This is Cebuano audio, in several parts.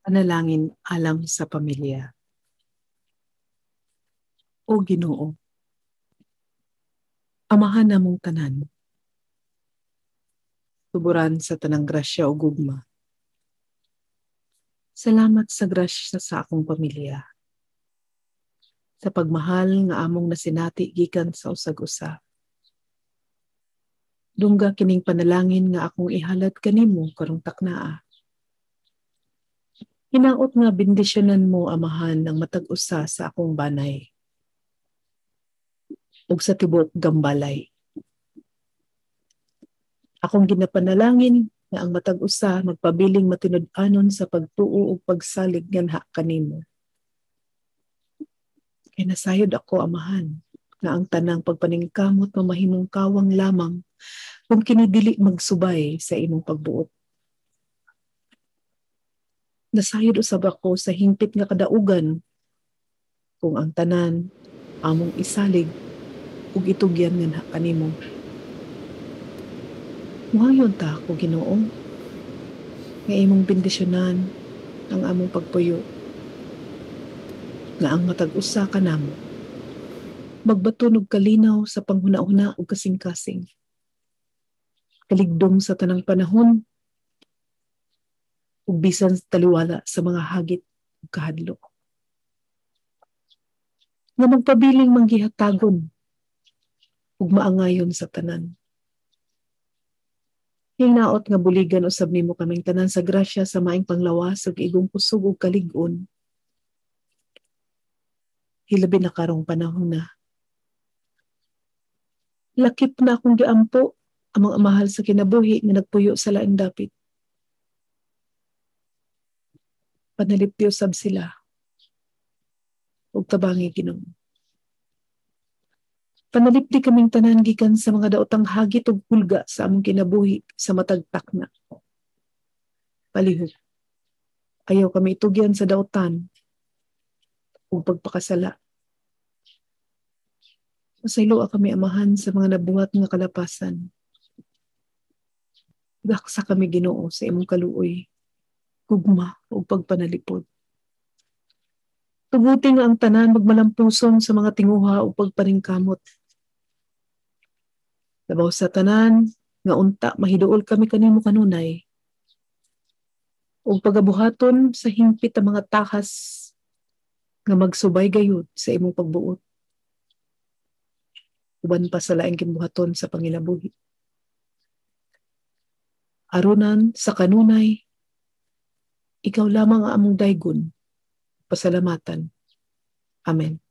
Panalangin alang sa pamilya. O Ginoo, Amahan namong tanan, tuburan sa tanang grasya ug gugma. Salamat sa grasya sa akong pamilya, sa pagmahal nga among nasinati gikan sa usag-usa. Dungga kining panalangin nga akong ihalad kanimo karong taknaa. Hinaot nga bendisyonan mo, Amahan, ang matag usa sa akong banay ug sa tibuok Gambalay. Akong ginapanalangin nga ang matag usa magpabiling matinud-anon sa pagtuo ug pagsalig nganha kanimo. Kay nasayod ako, Amahan, nga ang tanang pagpaningkamot mamahimong kawang lamang kung kini dili magsubay sa imong pagbuot. Nasayod usab ako sa hingpit nga kadaugan kung ang tanan among isalig ug itugyan nganha kanimo. Muhangyo ta ako, Ginoo, nga imong bendisyonan ang among pagpuyo, nga ang matag usa kanamo magbaton og kalinaw sa panghuna-huna ug kasing-kasing, kaligdong sa tanang panahon ug bisan taliwala sa mga hagit ug kahadlok, nga magpabiling manggihatagon ug maangayon sa tanan. Hinaot nga buligan usab nimo kaming tanan sa grasya sa maayong panglawas ug igong kusog ug kalig-on, hilabi na karong panahon na. Lakip na akong giampo ang mga mahal sa kinabuhi nga nagpuyo sa laing dapit. Panalipdi usab sila ug tabangi, Ginoo. Panalipdi kaming tanan gikan sa mga daotang hagit ug hulga sa among kinabuhi sa matag takna. Palihog, ayaw kami itugyan sa daotan ug pagpakasala. Pasayloa kami, Amahan, sa mga nabuhat nga kalapasan. Daksa kami, Ginoo, sa imong kaluoy, gugma ug pagpanalipod. Tuguti nga ang tanan magmalampuson sa mga tinguha ug pagpaningkamot. Labaw sa tanan, nga unta mahiduol kami kanimo kanunay ug pagabuhaton sa hingpit ang mga tahas nga magsubay gayud sa imong pagbuot, uban pa sa laing gimbuhaton sa panginabuhi. Arunan sa kanunay, ikaw lamang ang among daygon, pasalamatan. Amen.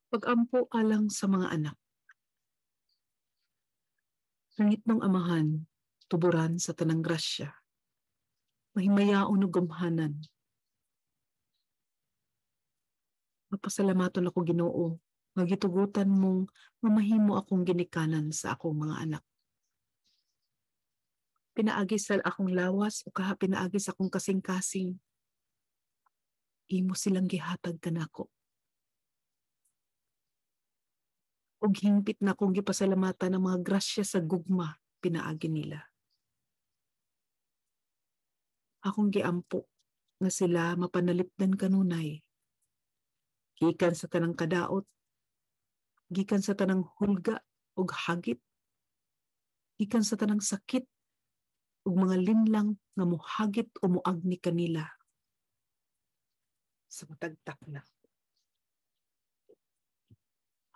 Pag-ampo alang sa mga anak. Langitnong Amahan, tuburan sa tanang grasya, mahimayaon ug gamhanan. Mapasalamaton ako, Ginoo, nga gitugutan mong mamahimo akong ginikanan sa akong mga anak. Pinaagi sa akong lawas o kaha pinaagi sa akong kasing-kasing, imo silang gihatag kanako. Ug hingpit na akong gipasalamatan ang mga grasya sa gugma pinaagi nila. Akong giampo nga sila mapanalipdan kanunay. Gikan sa tanang kadaot, gikan sa tanang hulga ug hagit, gikan sa tanang sakit ug mga linlang nga muhagit o muagni kanila sa matagtak na.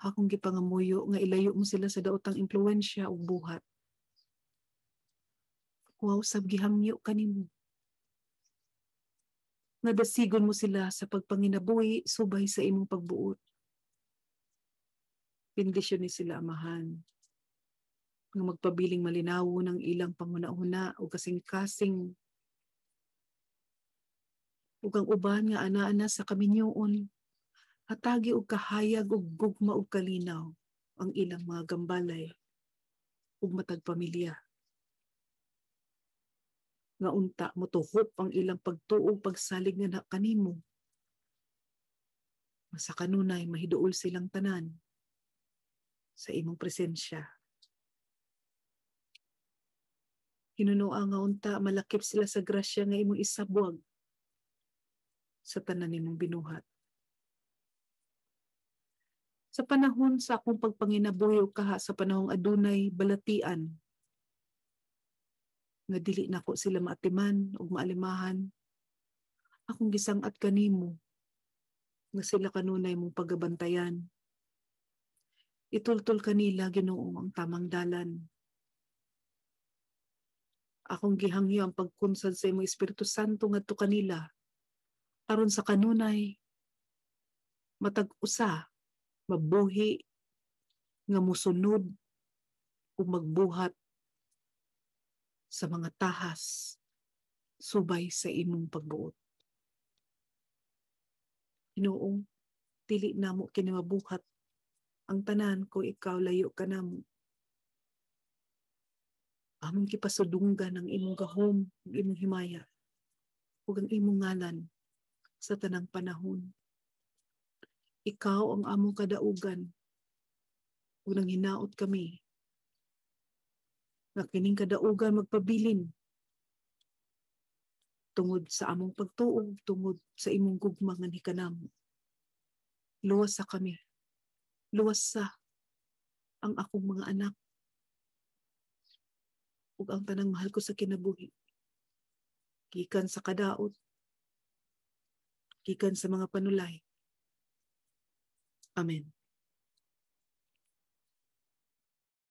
Akong gipangamuyo nga ilayo mo sila sa daotang impluwensya ug buhat. Wow, sab gihangyo kanimo. Nga dasigon mo sila sa pagpanginabuhi subay sa imong pagbuot. Bendisyon ni sila, Amahan, nga magpabiling malinaw ng ilang panghuna-huna o kasing-kasing ug ang uban nga ana-ana sa kaminyoon, hatagi og kahayag og gugma og kalinaw ang ilang mga gambalay ug matag pamilya. Nga unta motuhop ang ilang pagtuo pagsalig nga na kanimo. Sa kanunay mahiduol silang tanan sa imong presensya. Hinunoa nga unta malakip sila sa grasya nga imong isabwag sa tanan nimong binuhat. Sa panahon sa akong pagpanginabuhi o kaha sa panahong adunay balatian nga dili nako sila maatiman ug maalimahan, akong gisang-at kanimo nga sila kanunay mong pagabantayan. Itultol kanila, Ginoo, ang tamang dalan. Akong gihangyo ang pagkunsad sa imong Espiritu Santo ngadto kanila aron sa kanunay matag usa mabuhi nga mosunod ug magbuhat sa mga tahas subay sa imong pagbuot. Ginoo, dili namo kini mabuhat ang tanan ko ikaw layo ka namo. Among gipasudunggan ang imong gahom ug imong himaya ug ang imong ngalan sa tanang panahon. Ikaw ang among kadaugan ug nanghinaot kami nga kining kadaugan magpabilin tungod sa among pagtuo, tungod sa imong gugma nga nikanamo. Luwas sa kami. Luwas sa ang akong mga anak ug ang tanang mahal ko sa kinabuhi. Gikan sa kadaot, gikan sa mga panulay. Amen.